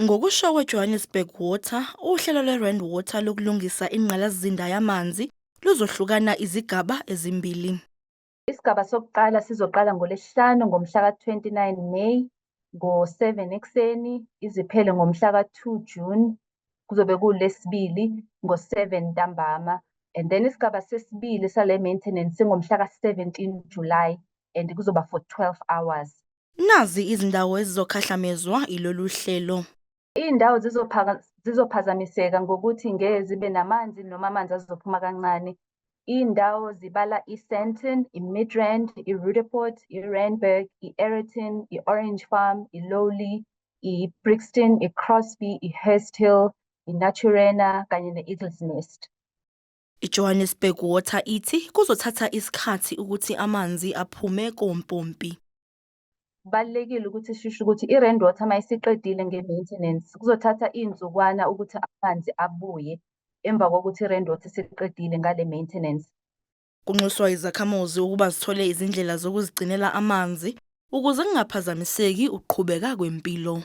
Ngokusho kweJohannesburg Water, uhlelo lwe-Rand Water lokulungisa ingqalasizinda yamanzi luzohlukana izigaba ezimbili. Isigaba sokuqala sizoqala ngoLwesihlanu ngomhla ka-29 May ngo-7 ekuseni iziphele ngomhla ka-2 June, kuzobe kuwuLwesibili ngo-7 ntambama, and then isigaba sesibili sale maintenance singomhla ka-17 July and kuzoba for 12 hours. Nazi izindawo ezizokhahlamezwa ilolu hlelo. Iy'ndawo zizophazamiseka ngokuthi ngeke zibe namanzi noma amanzi azophuma kancane. Iy'ndawo zibala i-Sandton, i-Midrand, i-Roodepoort, i-Randburg, i-Aeroton, i-Orange Farm, i-Lowley, i-Brixton, i-Crosby, i-Hurst Hill, i-Naturena kanye ne-Eagles Nest. IJohannesburg Water ithi kuzothatha isikhathi ukuthi amanzi aphume kompompi. Kubalulekile ukuthi sisho ukuthi i-Rand Water uma isiqedile nge-maintenance kuzothatha iy'nsukwana ukuthi amanzi abuye emva kokuthi i-Rand Water isiqedile ngale maintenance. Kunxuswa izakhamuzi ukuba zithole izindlela zokuzigcinela amanzi ukuze kungaphazamiseki ukuqhubeka kwempilo.